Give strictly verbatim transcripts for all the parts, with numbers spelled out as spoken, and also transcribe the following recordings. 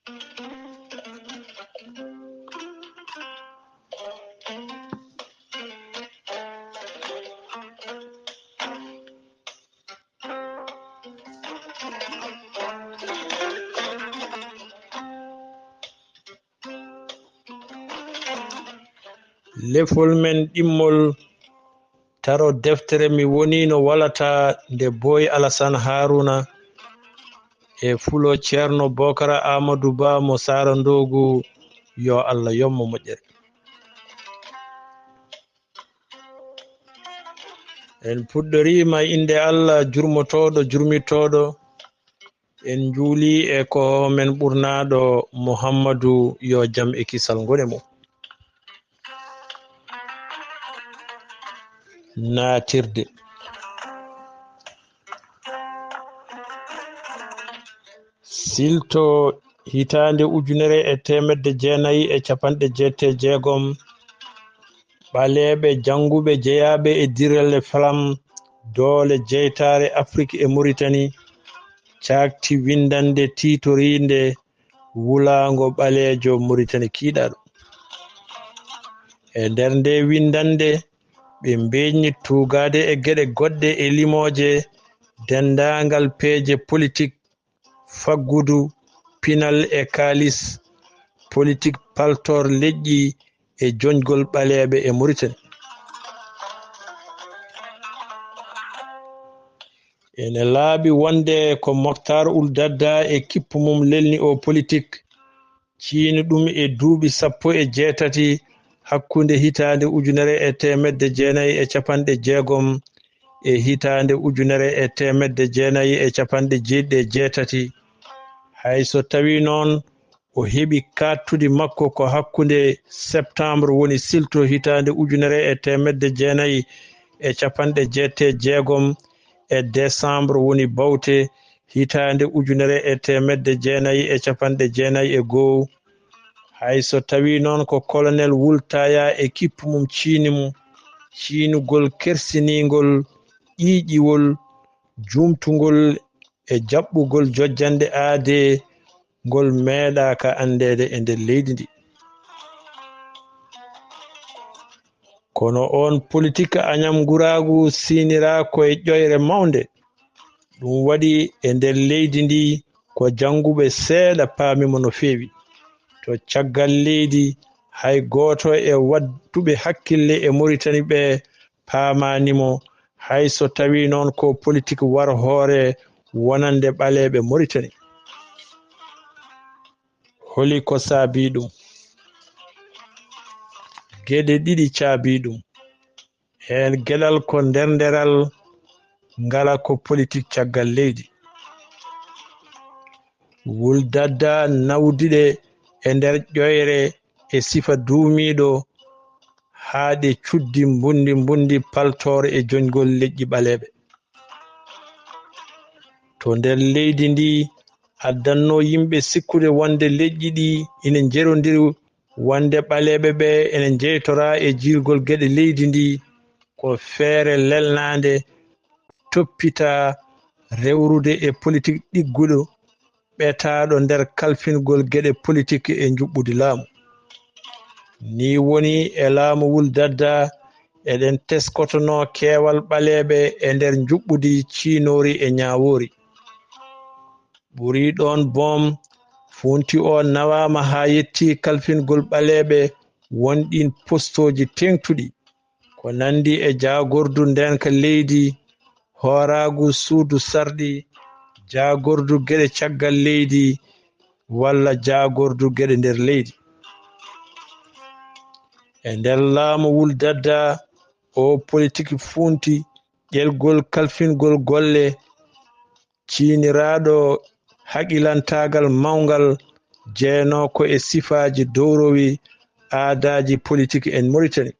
Lefol men ɗimmol, taro deftere Mi woniino walataa nde Boy Alasan Haruna e fulo Ceerno Bokara Aamadu Ba mo Saara Ndoogu, yo Allah yommo moƴƴere. En puɗɗoriima innde Allah jurmotooɗo, jurmitooɗo. En njuulii e ko men ɓurnaaɗo Muhammadu, yo jam e kisal ngone mum. Naatirde. Silto hitaande ujunere e teemedde jeenayi e capanɗe jeetati e jeegom, ɓaleeɓe jannguɓe jeyaaɓe e diralle Falam, doole jeytaare Afrik e Muritani, caakti winndannde tiitoriinde Wulaango Ɓaleejo Muritani Kiiɗaaɗo. E nder nde winndannde, ɓe mbeeñni tuugaade e geɗe goɗɗe e limooje denndaangal peeje politik, faggudu, pinal e kaalis, politik paltoor leƴƴi e joñgol ɓaleeɓe e Muritani. Ene laaɓi wonde ko Moktaar Ul Dadda e kippu mum lelni oo politik, ciini ɗum e duuɓi sappo e jeetati hakkunde hitaande ujunere e teemedde jeenayi e capanɗe jeegom e hitaande ujunere e teemedde jeenayi e capanɗe jeeɗiɗi e jeetati. Hay so tawii noon o heɓi kaaɗtudi makko ko hakkunde septembre woni silto hitaande ujunere e teemedde jeenayi e capanɗe jeetati e jeegom e décembre woni bawte hitaande ujunere e teemedde jeenayi e capanɗe jeenayi e goo. Hay so tawii noon ko Kolonel Wul Taya e kippu mum ciini mo, ciinugol kersiniingol, ƴiiƴiwol, juumtungol e jaɓɓugol jojjanɗe aadee ngol meeɗaaka anndeede e nder leydi ndi. Kono oon politik añamnguraagu siiniraa ko e ƴoyre mawnde. Ɗum waɗi e nder leydi ndi ko jannguɓe seeɗa paami mo no feewi. To caggal leydi, hay gooto e waɗtuɓe hakkille e Muritani ɓe paamaani mo, hay so tawii noon ko politik war hoore wonande ɓaleeɓe Muritani. Holi ko saabii ɗum? Geɗe ɗiɗi caabii ɗum. Heen geɗal ko ndernderal, ngala ko politik caggal leydi. Wul Dadda nawdi ɗe e nder ƴoyre e sifa duumiiɗo haa ɗe cuddi mbunndi mbunndi paltoor e joñgol leƴƴi ɓaleeɓe. To nder leydi ndi addanno yimɓe sikkude wonde leƴƴi ɗi ina njerondiri, wonde ɓaleeɓe ɓe ina njeytoraa e jiilgol geɗe leydi ndi, ko feere lelnaande toppitaa rewrude e politik ɗigguɗo ɓetaaɗo nder kalfingol geɗe politik e njuɓɓudi laamu. Nii woni e laamu Wul Dadda eɗen teskotonoo keewal ɓaleeɓe e nder njuɓɓudi ciinoori e ñaawoori. Ɓuri ɗoon boom, fuunti o nawaama haa yetti kalfingol ɓaleeɓe won ɗiin postooji teeŋtuɗi, ko nanndi e jaagordu ndeenka leydi, hooraagu suudu sarɗi, jaagordu geɗe caggal leydi, walla jaagordu geɗe nder leydi. E nder laamu Wul Dadda, o politik fuunti ƴelgol kalfingol golle ciiniraaɗo haqilantaagal mawngal jeenoo ko e sifaaji dowrowi aadaaji politik en Muritani.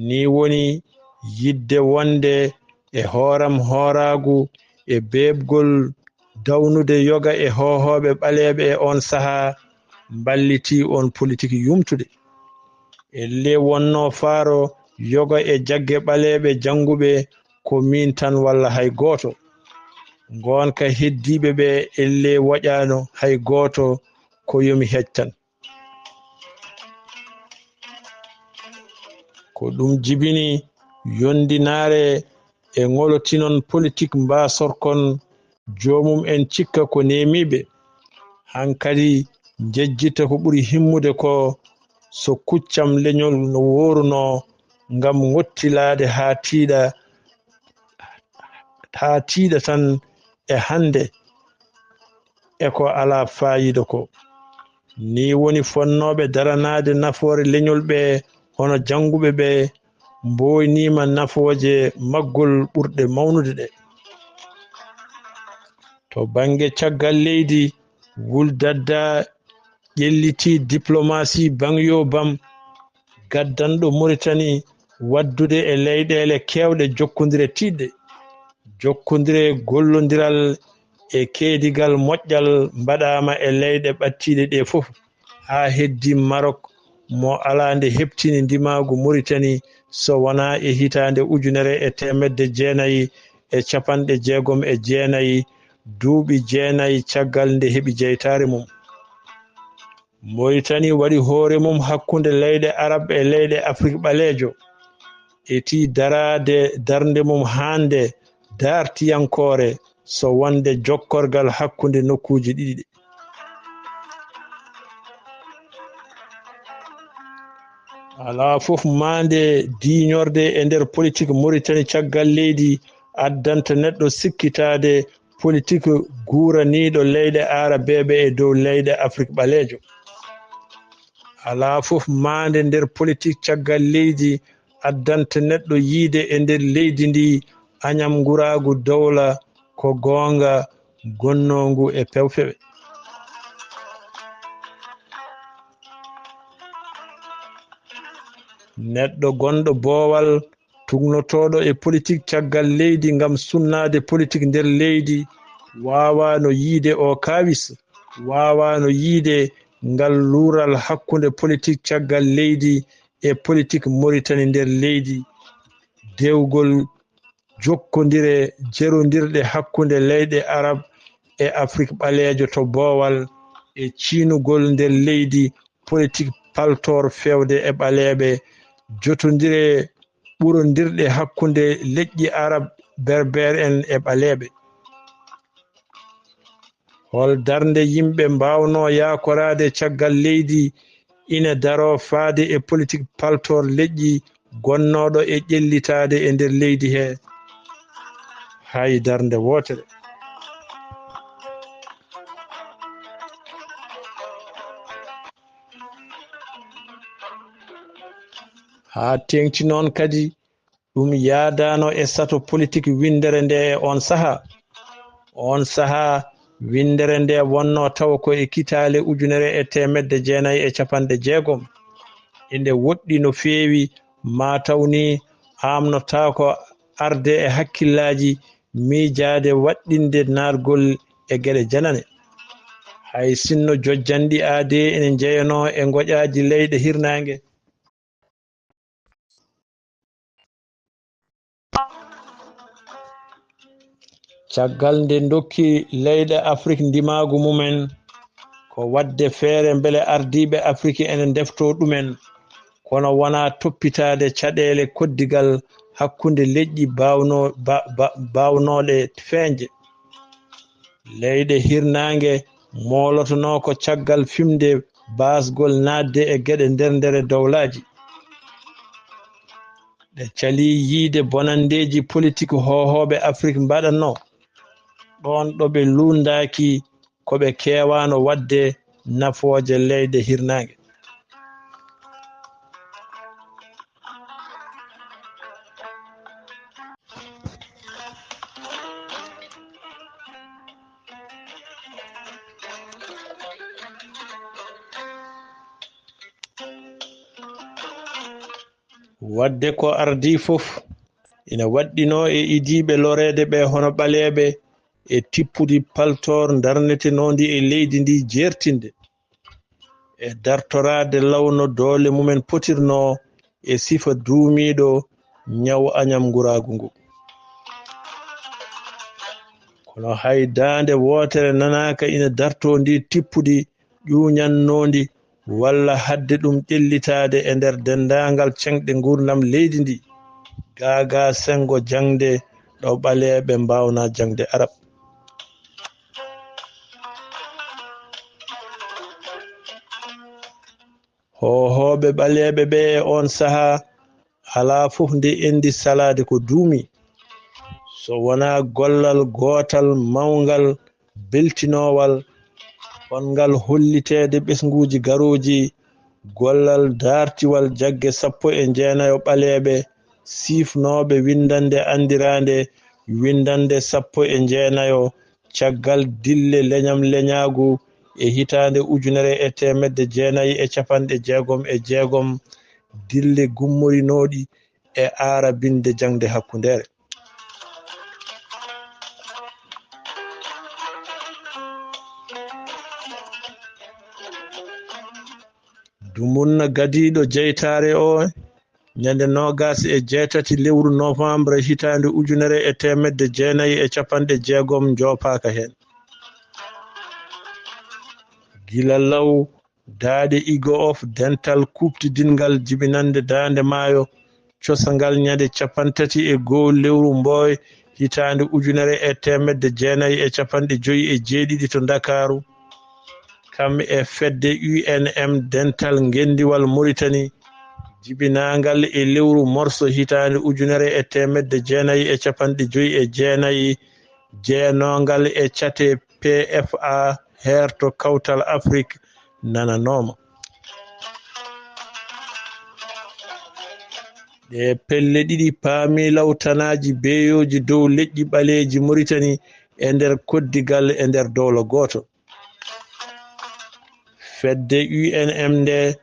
Nii woni yiɗde wonde e hooram hooraagu e beeɓgol dawnude yoga e hoohooɓe ɓaleeɓe e oon sahaa mballitii oon politik yumtude. Ellee wonnoo faaro yoga e jagge ɓaleeɓe jannguɓe ko miin tan walla hay gooto. Ngoonka heddiiɓe ɓe ellee woƴaano hay gooto ko yo mi heccan. Ko ɗum jibini yondinaare e ŋolotinon politik mbaasorkon joomum en cikka ko neemiiɓe. Hankadi njejjita ko ɓuri himmude ko so kuccam leñol no woorunoo ngam ŋottilaade haa tiiɗa, haa tiiɗa tan e hannde e ko alaa faayiida ko. Nii woni fonnooɓe daranaade nafoore leñol ɓe hono jannguɓe ɓe mbooyniima nafooje maggol ɓurɗe mawnude ɗe. To bannge caggal leydi, Wul Dadda ƴellitii diplomaasi baŋ yoo baŋ gaddanɗo Muritani waɗdude e leyɗeele keewɗe jokkondire tiiɗɗe. Jokkondire gollondiral e keedigal moƴƴal mbaɗaama e leyɗe ɓadtiiɗe ɗee fof, haa heddii Marok mo alaa nde heɓtini ndimaagu Muritani so wonaa e hitaande ujunere e teemedde jeenayi e capanɗe jeegom e jeenayi, duuɓi jeenayi caggal nde heɓi jeytaare mum. Moritani waɗi hoore mum hakkunde leyɗe Arab e leyɗe Afrik ɓaleejo, eti daraade darnde mum hannde daartiyankoore so wonde jokkorgal hakkunde nokkuuji ɗiɗi ɗe. Alaa fof maande diiñorde e nder politik Moritani caggal leydi addanta neɗɗo sikkitaade politik guuraniiɗo leyɗe aarabeeɓe e dow leyɗe Afrik ɓaleejo. Alaa fof maande nder politik caggal leydi addanta neɗɗo yiyde e nder leydi ndi añamnguraagu dowla ko goonga gonnoongu e pewpewe. Neɗɗo gonɗo boowal tugnotooɗo e politik caggal leydi ngam sunnaade politik nder leydi, waawaano yiyde oo kaawis, waawaano yiyde ngal luural hakkunde politik caggal leydi e politik Moritani nder leydi, dewgol jokkondire jerondirɗe hakkunde leyɗe Arab e Afrik ɓaleejo to boowal e ciynugol nder leydi politik paltoor feewde e ɓaleeɓe, jotondire ɓurondirɗe hakkunde leƴƴi Arab, Berber en e ɓaleeɓe. Hol darnde yimɓe mbaawnoo yaakoraade caggal leydi ina daroo faade e politik paltoor leƴƴi gonnooɗo e ƴellitaade e nder leydi hee? Hay darnde wootere. Haa teeŋti noon kadi, ɗum yaadaano e sato politik winndere ndee e oon sahaa. Oon sahaa, winndere ndee wonnoo tawa ko e kitaale ujunere e teemedde jeenayi e capanɗe jeegom. Inde woɗɗi no feewi, maa taw nii aamnotaako arde e hakkillaaji miijaade waɗɗinde naatgol e geɗe janane. Hay sinno jojjanɗi aadee ene njeyanoo e ngoƴaaji leyɗe hirnaange, caggal nde ndokki leyɗe Afrik ndimaagu mumen, ko waɗde feere mbele ardiiɓe Afrik ene ndeftoo ɗumen, kono wonaa toppitaade caɗeele koddigal hakkunde leƴƴi baawnoo-, ba-, ba-, baawnooɗe feeñde. Leyɗe hirnaange moolotonoo ko caggal fimde baasgol naatde e geɗe nderndere dowlaaji. Ɗe calii yiyde bonanndeeji politik hoohooɓe Afrik mbaɗatnoo, ɗoon ɗo ɓe luulndaaki ko ɓe keewaano waɗde nafooje leyɗe hirnaange. Waɗde ko ardii fof ina waɗɗinoo e idiiɓe loreede ɓe hono ɓaleeɓe e tippudi paltoor ndarnetenoondi e leydi ndi jeertinde e dartoraade law no doole mumen potirnoo e sifa duumiiɗo ñaw añamnguraagu ngu. Kono hay daande wootere nanaaka ina dartoo ndi tippudi ƴuuñannoondi walla haɗde ɗum ƴellitaade e nder denndaangal ceŋɗe nguurndam leydi ndi, gaa gaa senngo jaŋde ɗo ɓaleeɓe mbaawnaa jaŋde Arab. Hoohooɓe ɓaleeɓe ɓee e oon sahaa, alaa fof nde enndi salaade ko duumi, so wonaa gollal gootal mawngal beltinoowal, on ngal holliteede ɓesnguuji garooji, gollal daartiwal jagge sappo e jeenayo ɓaleeɓe, siifnooɓe winndannde anndiraande winndannde sappo e jeenayo, caggal dille leñam leñaagu e hitaande ujunere e teemedde jeenayi e capanɗe jeegom e jeegom, dille gummorinooɗi e aarabinde jaŋde hakkundeere. Dumunna gadiiɗo jeytaare oo, ñande noogas e jeetati lewru novembre hitaande ujunere e teemedde jeenayi e capanɗe jeegom njoopaaka heen. Gila law, daaɗe Igoof, dental kuuɓtidinngal jibinannde daande maayo, cosangal ñande capantati e goo lewru Mbooy hitaande ujunere e teemedde jeenayi e capanɗe joyi e jeeɗiɗi to Ndakaaru. Kam e fedde U N M, dental ngenndiwal Moritani, jibinaangal e lewru morso hitaande ujunere e teemedde jeenayi e capanɗe joyi e jeenayi, jeenongal e cate P F A, heerto Kawtal Afrik, nananooma. Ɗee pelle ɗiɗi paamii lawtanaaji beeyooji dow leƴƴi ɓaleeji Moritani e nder koddigal e nder dowla gooto. Fedde U N M nde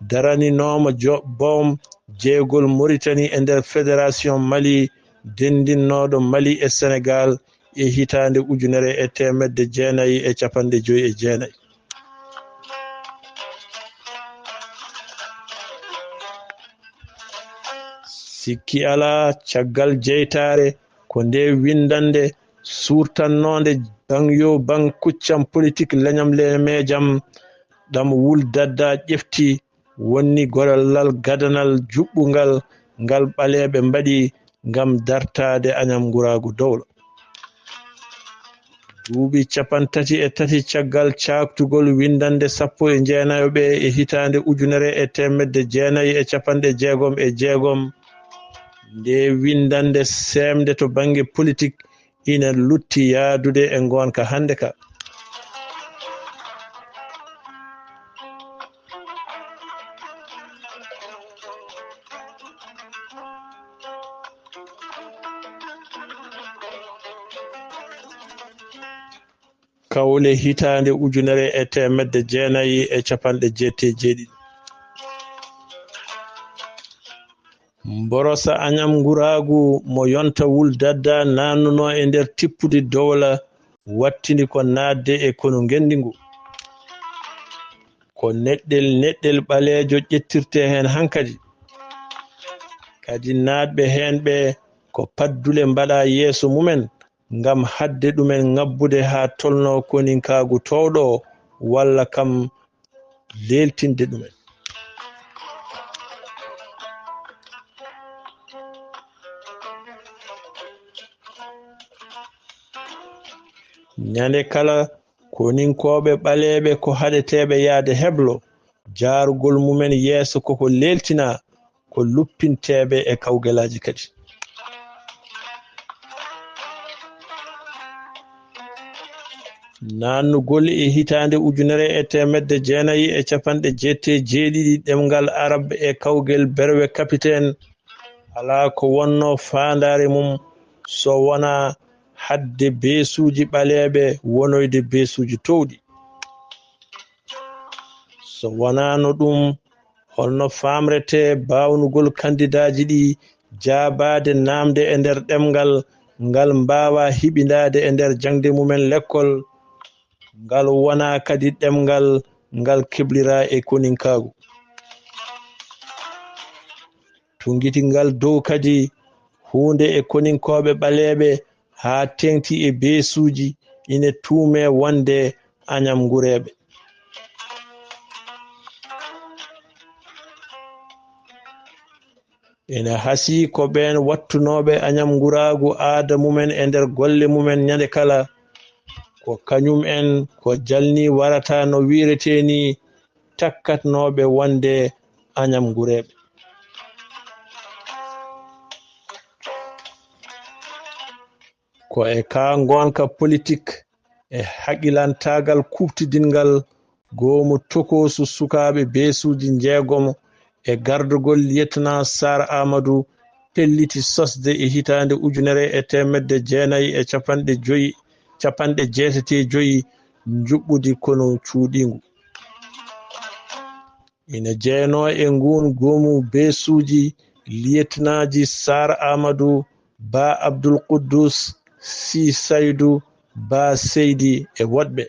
daraninooma jo-, boom jeygol Moritani e nder Federasiyoŋ Mali, denndinnooɗo Mali e Senegaal e hitaande ujunere e teemedde jeenayi e capanɗe joyi e jeenayi. Sikki alaa, caggal jeytaare, ko nde winndannde suurtannoonde baŋ yo baŋ kuccam politik leñam lemeejam, ɗam Wul Dadda ƴefti, wonni gollal gadanal juɓɓungal ngal ɓaleeɓe mbaɗi ngam dartaade añamnguraagu dowla. Duuɓi capantati e tati caggal caaktugol winndannde sappo e jeenayo ɓe e hitaande ujunere e teemedde jeenayi e capanɗe jeegom e jeegom, nde winndannde seemde to bannge politik ina lutti yahdude e ngoonka hannde ka. Kawle hitaande ujunere e teemedde jeenayi e capanɗe jeetati e jeeɗiɗi. Mborosa añamnguraagu mo yonta Wul Dadda naatnunoo e nder tippude dowla wattini ko naatde e konu ngenndi ngu. Ko neɗɗel neɗɗel ɓaleejo ƴettirtee heen hankadi. Kadi naatɓe heen ɓe ko paddule mbaɗaa yeeso mumen ngam haɗde ɗumen ŋabbude haa tolnoo koninkaagu toowɗo o walla kam leeltinde ɗumen. Ñande kala, koninkooɓe ɓaleeɓe ko haɗeteeɓe yahde heblo, jaarugol mumen yeeso koko leeltinaa, ko luppinteeɓe e kawgelaaji kadi. Naatnugol e hitaande ujunere e teemedde jeenayi e capanɗe jeetati e jeeɗiɗi ɗemngal Arab e kawgel Berwe Kapiten, alaa ko wonnoo faandaare mum so wonaa haɗde beesuuji ɓaleeɓe wonoyde beesuuji toowɗi. So wonaano ɗum, holno faamretee baawnugol kanndidaaji ɗi jaabaade naamnde e nder ɗemngal ngal mbaawaa hiɓindaade e nder jaŋde mumen lekkol, ngal wonaa kadi ɗemngal ngal kebliraa e koninkaagu? Tuggiti ngal dow kadi huunde e koninkooɓe ɓaleeɓe haa teeŋti e beesuuji ine tuumee wonde añamngureeɓe. Ina hasii ko ɓeen wattunooɓe añamnguraagu aada mumen e nder golle mumen ñande kala, ko kañum en ko jalni warata no wiiretee nii takkatnooɓe wonde añamngureeɓe. Ko e kaa ngoonka politik e haqilantaagal kuuɓtidinngal goomu tokoosu sukaaɓe beesuuji njeegomo e gardagol Lieutenant Sar Amadou pelliti sosde e hitaande ujunere e teemedde jeenayi e capanɗe joyi, capanɗe jeetati e joyi njuɓɓudi konu cuuɗiingu. Ina jeyanoo e nguun goomu beesuuji liyetinaaji Sar Amadou, Ba Abdul Quddus, Si Saydu, Ba Seydi e woɗɓe.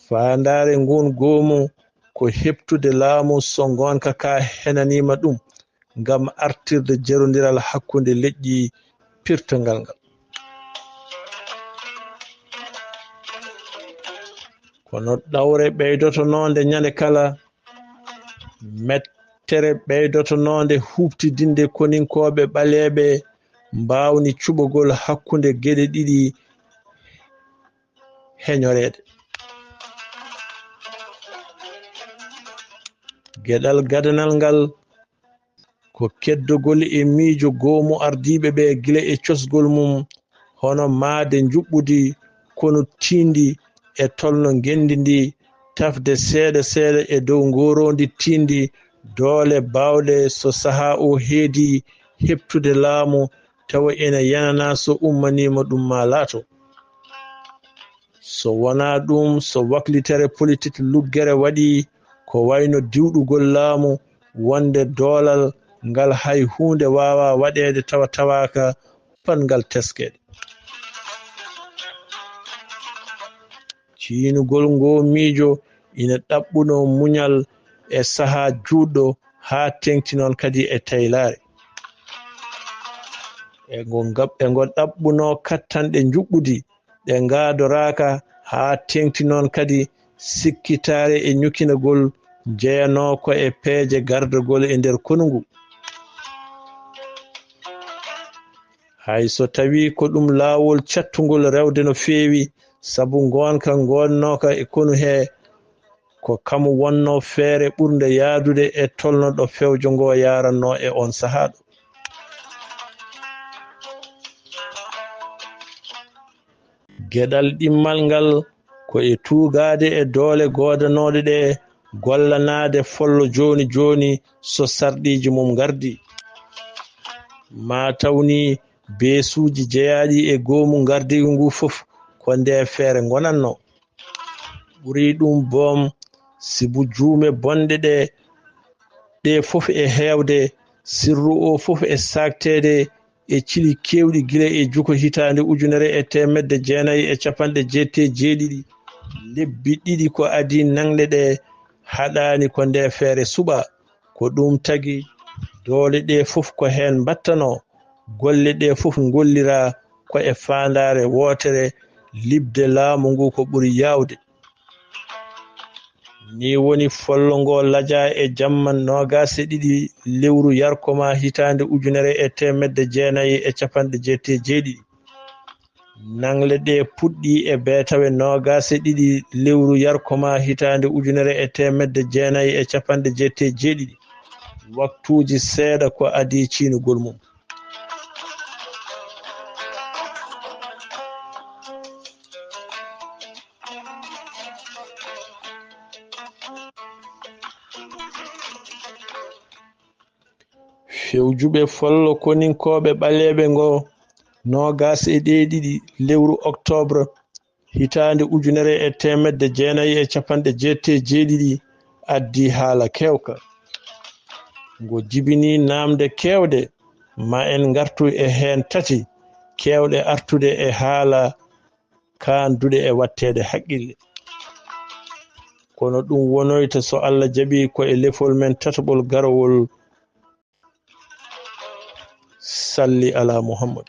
Faandaare nguun goomu ko heɓtude laamu so ngoonka kaa henaniima ɗum, ngam artirde jerondiral hakkunde leƴƴi pirtangal ngal. Kono ɗawre ɓeydotonoonde ñande kala, mettere ɓeydotonoonde huuɓtidinde koninkooɓe ɓaleeɓe mbaawni cuɓagol hakkunde geɗe ɗiɗi heñoreede. Geɗal gadanal ngal ko keddogol e miijo goomu ardiiɓe ɓe gila e cosgol mum, hono maayde njuɓɓudi konu tiindi e tolno ngenndi ndi, tafde seeɗa seeɗa e dow ngooroondi tiindi doole baawɗe so sahaa o heedi heɓtude laamu, tawa ina yananaa so ummaniima ɗum maa laato. So wonaa ɗum, so waklitere politik luggere waɗii, ko wayno diwɗugol laamu, wonde doolal ngal hay huunde waawaa waɗeede tawa tawaaka, pat ngal teskeede. Ciynugol ngoo miijo ina ɗaɓɓunoo muñal e sahaa juutɗo, haa teeŋti noon kadi e taylaare. E ngo ngab-, e ngo ɗaɓɓunoo kattanɗe njuɓɓudi, ɗe ngaadoraaka, haa teeŋti noon kadi sikkitaare e ñukinagol jeyanoo ko e peeje gardagol e nder konu ngu. Hay so tawii ko ɗum laawol cattungol rewde no feewi, sabu ngoonka ngoodnooka e konu hee, ko kam wonnoo feere ɓurnde yaadude e tolno ɗo fewjo ngoo yaarannoo e oon sahaa ɗo. Geɗal ɗimmal ngal ko e tuugaade e doole goodanooɗe ɗe, gollanaade follo jooni jooni so sarɗiiji mum ngardii. Maa taw ni beesuuji jeyaaɗi e goomu ngardiigu ngu fof ko ndee feere ngonatnoo. Ɓuri ɗum boom, sibu juume bonɗe ɗe, ɗe fof e heewde, sirru o fof e saakteede e cili keewɗi gila e juko hitaande ujunere e teemedde jeenayi e capanɗe jeetati e jeeɗiɗi, lebbi ɗiɗi ko adii naŋle ɗe haɗaani ko ndee feere suɓaa. Ko ɗum tagi doole ɗe fof ko heen mbattanoo, golle ɗe fof ngolliraa ko e faandaare wootere, liɓde laamu ngu ko ɓuri yaawde. Nii woni follo ngo lajaa e jamma noogaas e ɗiɗi lewru yarkoma hitaande ujunere e teemedde jeenayi e capanɗe jeetati e jeeɗiɗi. Naŋle ɗe puɗɗii e beetawe noogaas e ɗiɗi lewru yarkoma hitaande ujunere e teemedde jeenayi e capanɗe jeetati e jeeɗiɗi, waktuuji seeɗa ko adii ciynugol mum. Fewjuɓe follo koninkooɓe ɓaleeɓe ngo, noogaas e ɗe ɗiɗi lewru oktoobre hitaande ujunere e teemedde jeenayi e capanɗe jeetati e jeeɗiɗi, addi haala keewka. Ngo jibini naamnde keewɗe, ma en ngartu e heen tati keewɗe artude e haala kaanduɗe e waɗteede haqqille. Kono ɗum wonoyta so Allah jaɓi ko e lefol men tataɓol garowol. Salli ala Muhammad.